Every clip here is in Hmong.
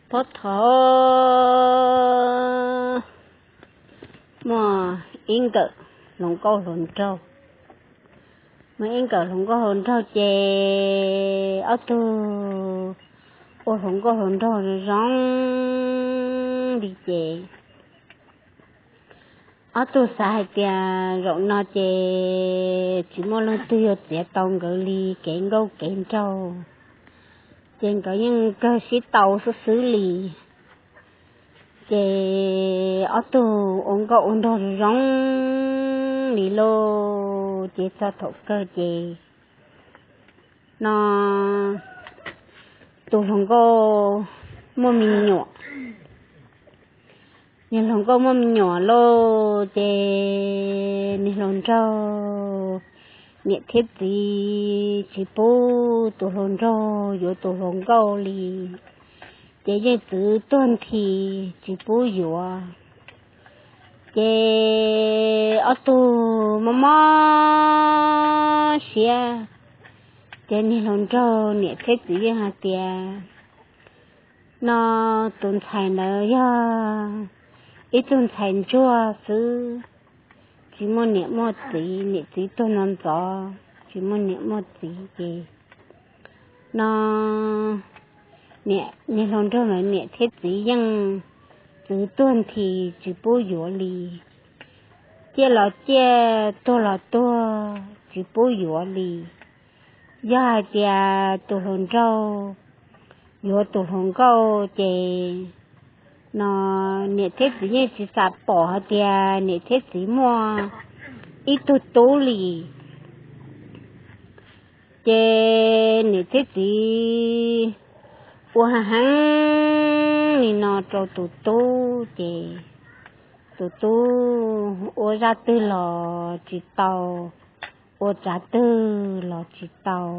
Puag thaum muaj ib nkawm hluas nkauj hluas nraug, muaj ib nkawm hluas nkauj hluas nraug ces ob tug ua hluas nkauj hluas nraug zoo li ces ob tug xav hais tias zaum no ces tsis muaj leej twg yuav txiav tau nkawd li kev nkauj kev nraug, ces nkawd yeej kawg sib tau xwb xwb li. Ces ob tug ua nkauj ua nraug zoo li lauj, ces txog thaum kawg ces no tus hluas nkauj muaj me nyuam. Niag hluas nkauj muaj me nyuam lauj, ces niag hluas nraug niam thiab txiv tsis pub tus hluas nraug yuav tus hluas nkauj li, ces yeej txwv tuag nthi tsis pub yuav. Ces ob tug mob mob siab, ces niag hluas nraug niam thiab txiv yeej hais tias no tus ntxhais ntawd yog ib tug ntxhais ntsuag xwb, tsis muaj niam muaj txiv, niam txiv tuag no ntxov tsis muaj niam muaj txiv ces no niag hluas nraug ntawd niam thiab txiv yeej txwv tuag nthi tsis pub yuav li. Ciaj los ciaj, tuag los tuag tsis pub yuav li. Yog hais tias tus hluas nraug yuav tus hluas nkauj ces no niam thiab txiv yeej tsis xav pom hais tias niam thiab txiv muaj ib tug tub li. Ces niam thiab txiv ua heev li no rau tus tub ces tus tub ua zaj twg los tsis tau, ua tsav twg los tsis tau.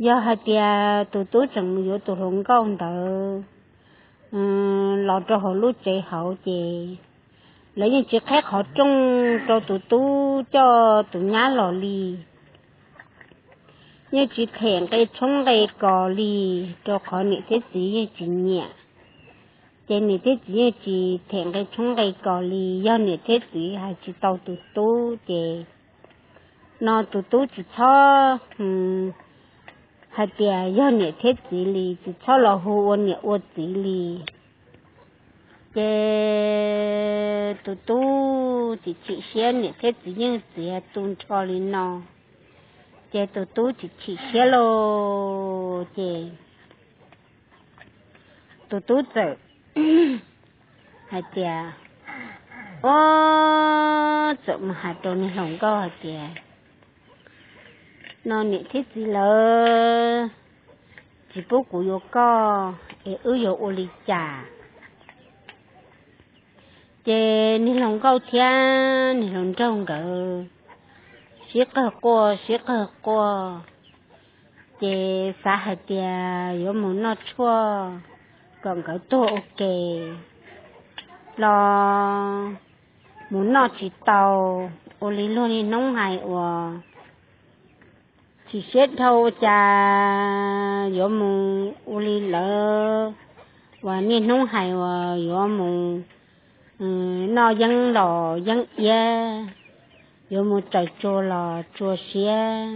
Yog hais tias tus tub tseem mus yuav tus hluas nkauj ntawd los rau hauv lub tsev hauv ces lawv yeej tsis qheb qhov rooj rau tus tub coj tus nyab los li. Yeej tsis them nqe tshoob nqe kos li, rau qhov niam thiab txiv yeej tsis nyiam. Ces niam thiab txiv yeej tsis them nqe tshoob nqe kos li, yog niam thiab txiv hais tsis tau tus tub ces no tus tub tsis txhob hais tias yog niam thiab txiv li, tsis txhob los hu ua niam ua txiv li. Ces tus tub tsis chim siab, niam thiab txiv yeej txiav tu nrho li no, ces tus tub tsis chim siab lauj. Ces tus tub txawm hais tias, o, txawm mus hais rau niag hluas nkauj hais tias no niam thiab txiv lawv tsis pub kuv yuav koj es wb yuav ua li cas? Ces niag hluas nkauj thiab niag hluas nraug nkawd sib qawg quaj sib qawg quaj, ces xav hais tias yuav mus noj tshuaj kom nkawd tuag ua ke los mus noj tsis tau, ua li luag niaj hnub hais uas chim siab dhau ua cas yuav mus ua li lawv uas niaj hnub hais uas yuav mus noj yeeb los yeeb iab, yuav mus tsaws tsua los tsua siab,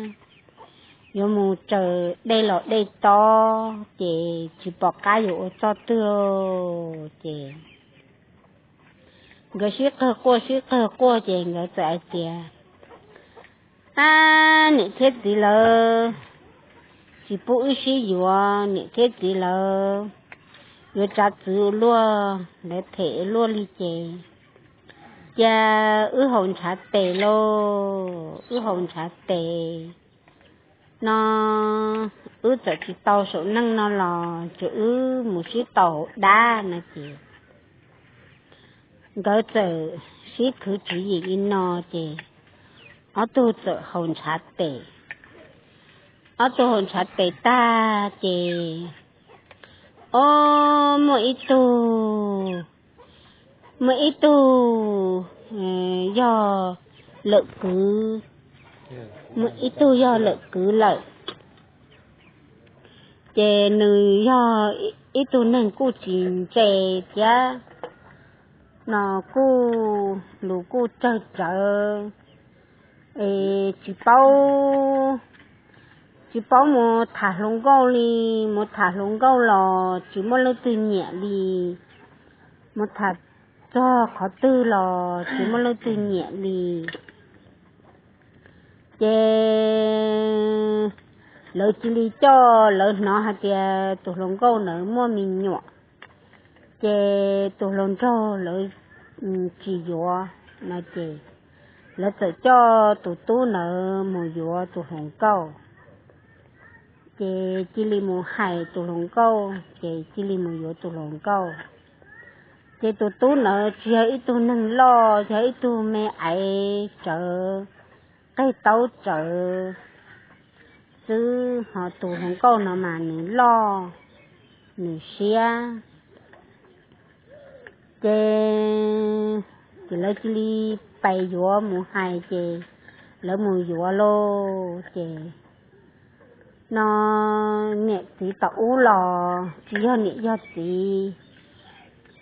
yuav mus tsaws dej los dej tob, ces tsis pom qab yuav ua txoj twg. Ces nkawd sib qawg quaj sib qawg quaj ces nkawd txawm hais tias, ab, niam thiab txiv lawv tsis pub wb sib yuav, niam thiab txiv lawv yuav tsav txwv ua luaj, lawv them ua luaj li ces cia wb haus ntshav tes lauj, wb haus ntshav tes no, wb txawm tsis tau saum neej no los ces wb mus sib tau hauv dab no ces nkawd txawm sib khwv tswv yim li no ces ob tug txawm haus ntshav tes. Ob tug haus ntshav tes tag ces, o, muaj ib tug, muaj ib tug yog lawm kwv, muaj ib tug yog lawm kwv lawm. Ces nws yog ib tug neeg kuj tsis ntse thiab no, kuj lus kuj tsawg tsawv, es tsis paub, tsis paub mus tham hluas nkauj li, mus tham hluas nkauj los tsis muaj leej twg nyiam li, mus tham txog qhov twg los tsis muaj leej twg nyiam li. Ces lawv cia li coj, lawv hnov hais tias tus hluas nkauj ntawd muaj me nyuam, ces tus hluas nraug lawv tsis yuav no ces lawv txawm coj tus tub ntawd mus yuav tus hluas nkauj. Ces cia li mus hais tus hluas nkauj, ces cia li mus yuav tus hluas nkauj. Ces tus tub ntawd tsis yog ib tug neeg loj, yog ib tug me aiv tsawv, qeg taub tsawv xwb, ho tus hluas nkauj no mas nws loj, nws siab. Ces, ces lawv cia li pais yuav mus hais, ces lawv mus yuav lauj. Ces no niam txiv tom ub los tsis yog niam yog txiv,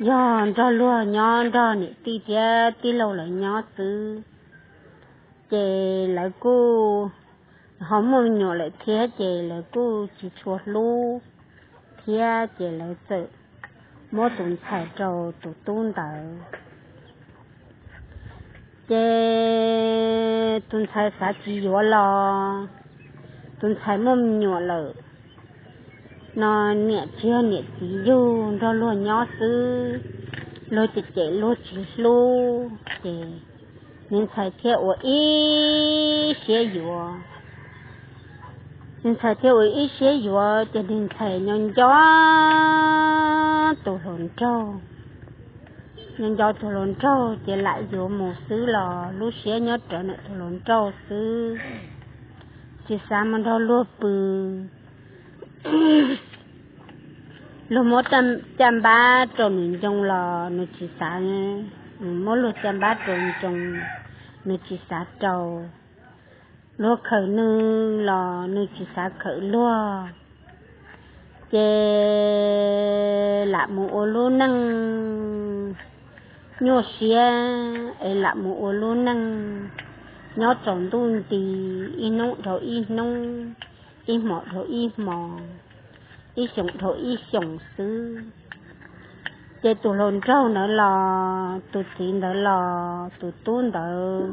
yog nrog luag nyob, nrog niam tij thiab tij laug lawv nyob xwb. Ces lawv kuj ho muaj me nyuam lawm thiab, ces lawv kuj tsis tshua hlub thiab, ces lawv txawm muab tus ntxhais rau tus tub ntawd. Ces tus ntxhais xav tsis yuav los tus ntxhais muaj me nyuam lawm no, niam tsis yog niam txiv yug, nrog luag nyob xwb, luag cem cem luag tsis hlub, ces niag ntxhais thiaj ua ib siab yuav. Niag ntxhais thiaj ua ib siab yuav, ces niag ntxhais nyob nco tus hluas nraug, nyob nco tus hluas nraug ces lam yuav mus xwb los lub siab nyob rawv ntawm tus hluas nraug xwb, tsis xav mus nrog luag pw. Luag muab caj npab rau nws ncoo los nws tsis xav, muab luag caj npab rau ncoo, nws tsis xav rau. Luag khawm nws los nws tsis xav khawm luag, ces lam mus ua lub neej nyuaj siab es lam mus ua lub neej nyob tsaus ntuj nti, ib hnub dhau ib hnub, ib hmos dhau ib hmos, ib xyoos dhau ib xyoos xwb. Ces tus hluas nraug ntawd los, tus txiv ntawd los, tus tub ntawd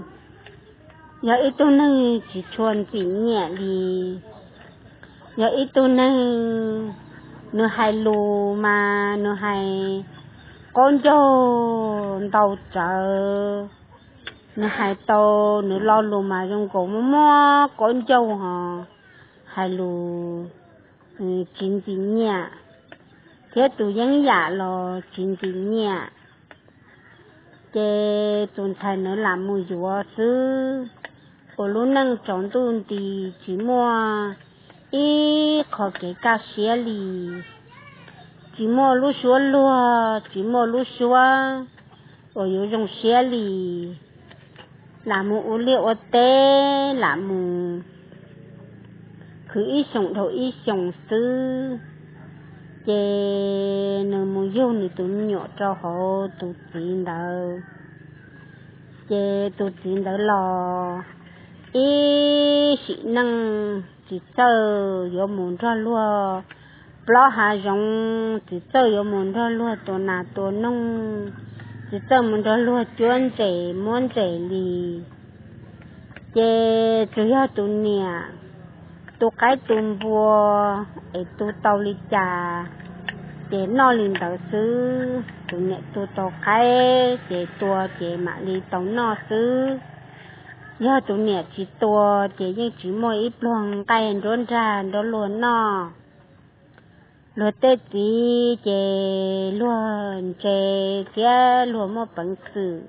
yog ib tug neeg tsis tshua ntxim nyiam li. Yog ib tug neeg, nws hais lus mas nws hais qaub ncaug ntau tsawv, nws hais tau, nws lo lus mas zoo nkaus muaj muab qaub ncaug ho hais lus tsis ntxim nyiam, thiab tus yeeb yam los tsis ntxim nyiam. Ces tus ntxhais ntawd lam mus yuav xwb, ua lub neej tsaus ntuj nti, tsis muaj ib qho kev kaj siab li, tsis muaj lub suab luag, tsis muaj lub suab uas yuav zoo siab li. Lam mus ua liaj ua teb, lam mus khwv ib xyoos dhau ib xyoos xwb. Ces nws mus yug nws tus me nyuam rau hauv tus txiv ntawd. Ces tus txiv ntawd los ib sim neej tsis txawj yuav mus nrog luag plob hav zoov, tsis txawj yuav mus nrog luag tua nas tua noog, tsis txawj mus nrog luag cuab ntses muab ntses li. Ces tsuas yog tus niam tu qaib tu npua es tu tau li cas ces noj li ntawd xwb. Tus niam tu tau qaib ces tua ces mam li tau noj xwb. Yog tus niam tsis tua ces yeej tsis muaj ib pluag nqaij nruab nrag nrog luag noj. Luag tej txiv ces luag ntse thiab luag muaj peev xwm,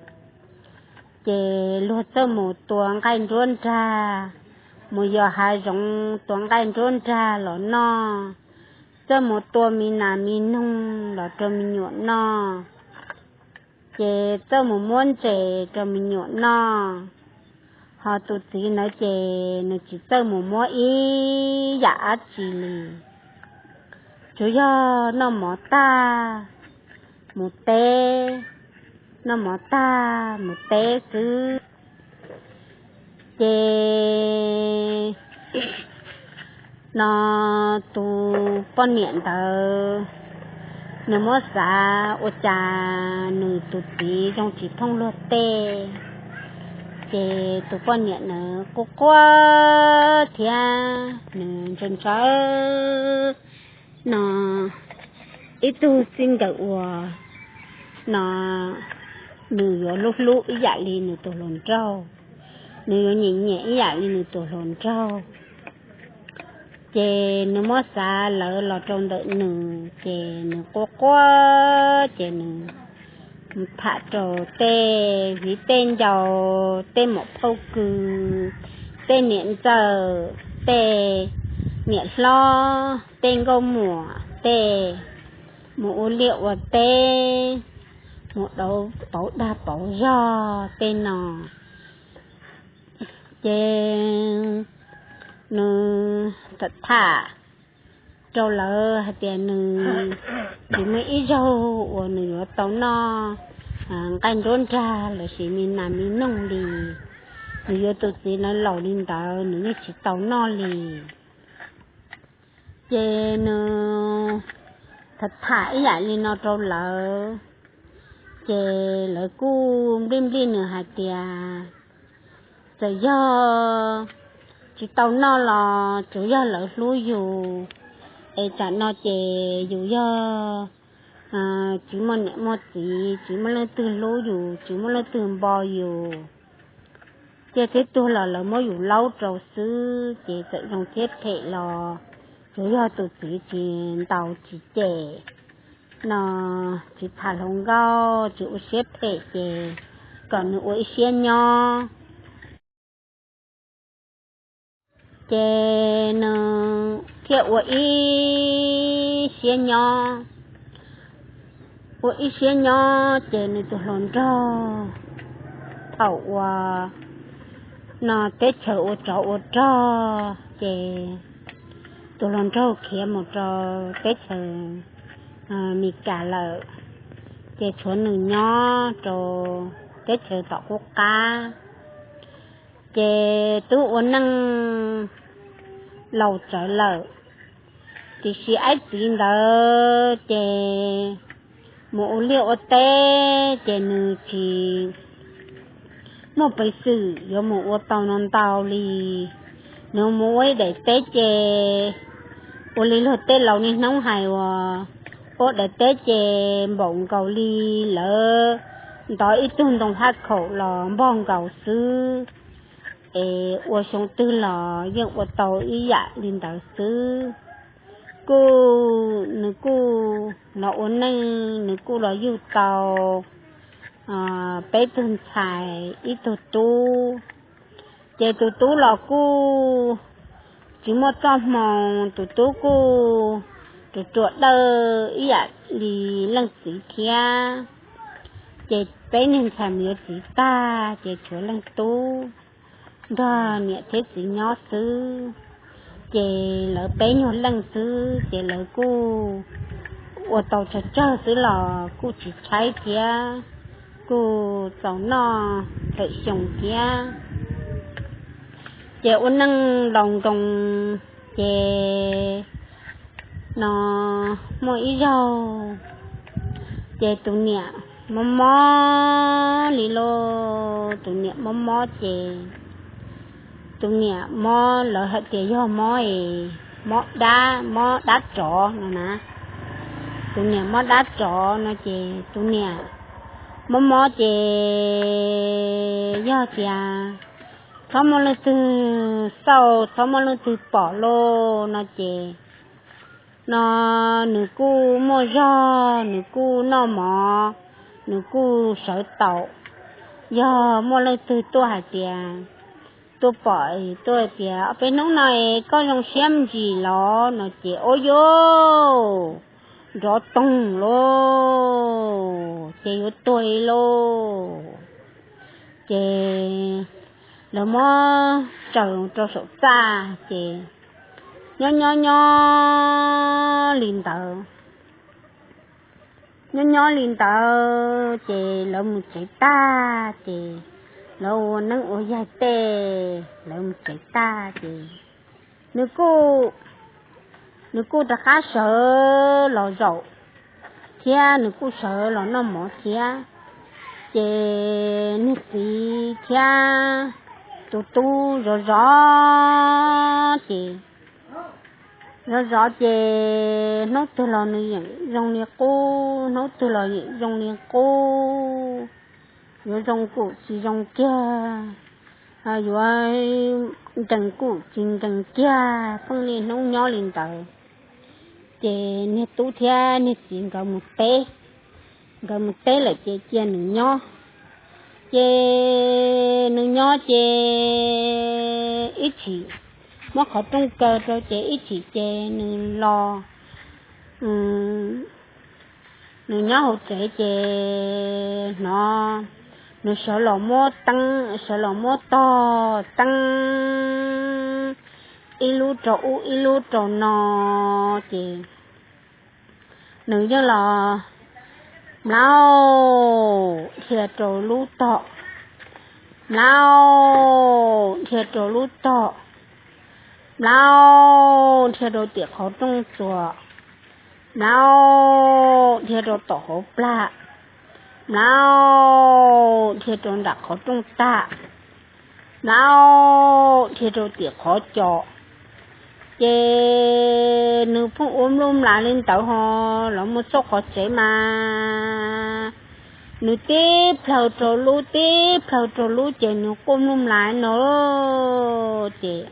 ces luag txawj mus tua nqaij nruab nrag, mus yos hav zoov tua nqaij nruab nrag los noj, txawj mus tua me nas me noog los rau me nyuam noj, ces txawj mus muab ntses rau me nyuam noj. Ho tus txiv ntawd ces nws tsis txawj mus muab ib yam dab tsi li. tsuas yog noj mov tag mus teb, noj mov tag mus teb xwb. Ces no tus poj niam ntawd nws muab xav ua cas nws tus txiv zoo tsis thooj luag tej. Ces tus poj niam ntawd quaj quaj thiab nws ntshaw ntshaw no ib tug txij nkawm uas no nws yuav hlub hlub ib yam li nws tus hluas nraug, nws yuav nyiam nyiam ib yam li nws tus hluas nraug. Ces nws muab xav lawv los rau ntawm nws ces nws quaj quaj ces nws tham rau tej viv tej ncaus, tej muam phauj kws, tej niam ntxawm, tej niam hlob, tej nkauj muam, tej mus ua liaj ua teb, mus pauv dag pauv zog tej no. Ces nws tham rau lawv hais tias nws tsis muaj ib zaug uas nws yuav tau noj nqaij nruab nrag los sis me nas me noog li. Nws yuav tus txiv ntawd laus li ntawd nws yeej tsis tau noj li. Ces nws tham tham ib yam li no rau lawv, ces lawv kuj nplij nplij nws hais tias txawm yog tsis tau noj los tsuas yog lawv hlub yus, es tsam no ces yus yog tsis muaj niam muaj txiv, tsis muaj leej twg hlub yus, tsis muaj leej twg npo yus, ciaj thiab tuag los lawv muab yus laub rau xwb, ces txawm zoo thiab phem los tsuas yog tus txiv tsis ntaus tsis cem no, tsis tham hluas nkauj, tsis ua siab phem ces kom nws ua ib siab nyob. Ces nws thiaj ua ib siab nyob, ua ib siab nyob ces nws tus hluas nraug thaum uas no teb chaws ua tsov ua rog ces tus hluas nraug khiav mus rau teb chaws Meskas lawm, ces tshuav nws nyob rau teb chaws tom qub qab. Ces twb ua neej laus tsawv lawm, tiam sis aib txiv ntawd ces mus ua liaj ua teb ces nws tsis muaj peev xwm yuav mus ua tau no ntau li. Nws mus ua ib daim teb ces ua li luag tej laus niaj hnub hais uas ua daim teb ces npaum nkaus li lawv ntov ib tug ntoo haj khaum los npog nkaus xwb, es ua xyoo twg los yeej ua tau ib yam li ntawd xwb. Kuj nws kuj los ua neej, nws kuj los yug tau peb tug ntxhais ib tug tub. Ces tus tub los kuj tsis muaj txoj hmoo, tus tub kuj ruam ruam dawj ib yam li leej txiv thiab. Ces peb niag ntxhais mus yuav txiv tag ces tshuav leej tub nrog niam thiab txiv nyob xwb. Ces lawv peb nyuag leej xwb ces lawv kuj ua tau tsawg tsawg xwb los kuj tsis tshaib thiab, kuj txaus noj txawm xyoo thiab. Ces ua neej laus nkoos ces no muaj ib zaug ces tus niam mob mob li lauj, tus niam mob mob ces tus niam mob, lawv hais tias yog mob es mob dab, mob dab tsov no na. Tus niam mob dab tsov no ces tus niam mob mob ces yog tias txhob muaj leej twg xauj, txhob muaj leej twg pom lauj no ces no nws kuj muaj zog, nws kuj noj mov, nws kuj sawv taus. Yog muaj leej twg tuaj hais tias, tuaj pom tuaj tias, ob peb hnub no es koj zoo siab me ntsis los no ces ua yuav nrov toog lauj, ces yuav tuag lauj. Ces lawv muab tsaws rau saum txaj ces nyob nyob nyob li ntawd. Nyob nyob li ntawd ces lawv mus tsev tag ces lawv ua neeb ua yaig tej, lawv mus tsev tag ces nws kuj, nws kuj rov qab sawv los zaum thiab nws kuj sawv los noj mov thiab. Ces nws txiv thiab tus tub zov zov ces, zov zov ces hnub twg los nws yeem zoo li qub, hnub twg los yeem zoo li qub, yuav zoo kuj tsis zoo kiag, yuav nkees kuj tsis nkees kiag, pheej niaj hnub nyob li ntawd. Ces niag tub thiab niag txiv nkawd mus teb, nkawd mus teb lawm ces cia nws nyob. Ces nws nyob ces ib chim muab qhov rooj kaw rau ces ib chim ces nws los, nws nyob hauv tsev ces hnov nws sawv los muab teeb, sawv los muab tog teeb ib lub rau ub ib lub rau no ces nws yeej los mlaub dhia rau lub tog, mlaub dhia rau lub tog, mlaub dhia rau tim qhov rooj txuas, mlaub dhia rau tom hauv plag, mlaub dhia rau nram qhov rooj tag, mlaub dhia rau tim qhov co. Ces nws pheej ua mluj mlas li ntawd ho los mus txog qhov tsev mas nws tib plhaw rau lub, tib plhaw rau lub ces nws quaj mluj mlas no. Ces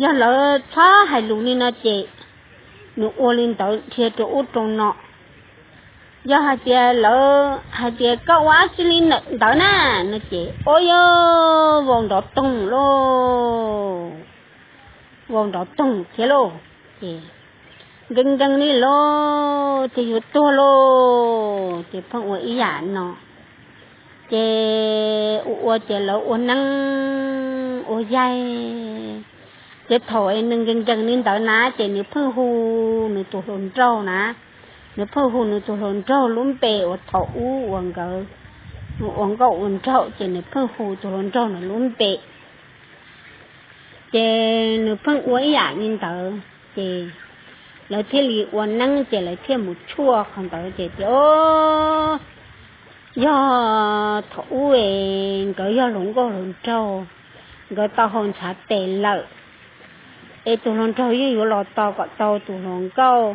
yog lawv txhob hais lus li no ces nws ua li ntawd dhia rau ub rau no. Yog hais tias lawv hais tias koj ua dab tsi li ntawd na no ces ua yog vau nrov toog lauj, vau nrov toog thiab lauj. Ces nkees nkees li lauj, ces yuav tuag lauj, ces pheej ua ib yam no. Ces ua ua ces lawv ua neeb ua yaig. Ces thaum nws nkees nkees li ntawd na ces nws pheej hu nws tus hluas nraug na, nws pheej hu nws tus hluas nraug lub npe uas thaum ub uas nkawd ua nkauj ua nraug ces nws pheej hu tus hluas nraug nws lub npe. Ces nws pheej ua ib yam li ntawd ces lawv thiaj li ua neeb ces lawv thiaj mus tshuaj qhov ntawd ces tias, yog thaum ub es nkawd yog hluas nkauj hluas nraug, nkawd tau haus ntshav tes lawm, es tus hluas nraug yeej yuav los tos kom tau tus hluas nkauj,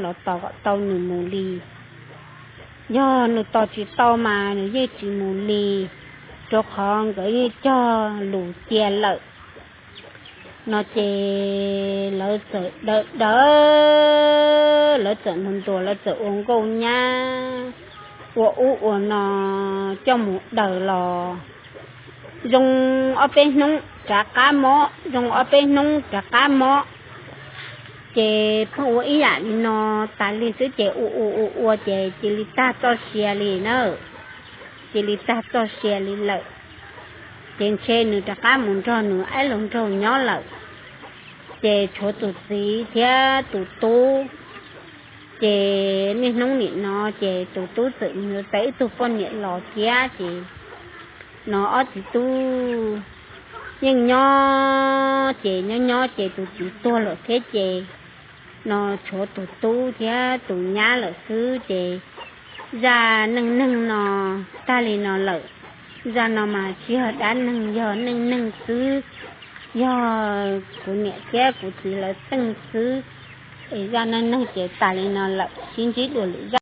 los tos kom tau nws mus li. Yog nws tos tsis tau mas nws yeej tsis mus li, rau qhov nkawd yeej cog lus cia lawm. No ces lawv txawm daw daw, lawv txawm ntuas ntuas, lawv txawm ua nkauj nyab, ua ub ua no coj mus daws los zoo ob peb hnub rov qab mob, zoo ob peb hnub rov qab mob. Ces pheej ua ib yam li no tas li xwb ces ua ua ua ua ces cia li tag txoj sia li na, cia li tag txoj sia li lawm. Ces ntshe nws rov qab mus nrog nws aib hluas nraug nyob lawm. Ces tshuav tus txiv thiab tus tub. Ces niaj hnub nim no ces tus tub txawm mus yuav tau ib tug poj niam los thiab ces no ob txiv tub yeej nyob ces nyob nyob ces tus txiv tuag lawm thiab ces no tshuav tus tub thiab tus nyab lawm xwb ces zaj neej neeg no tag li no lawm. Zaj no mas tsis yog dab neeg, yog neej neeg xwb, yog kuv niam thiab kuv txiv lawv txeej xwb. Es zaj neej neeg ces tas li no lawm, sib ntsib dua lwm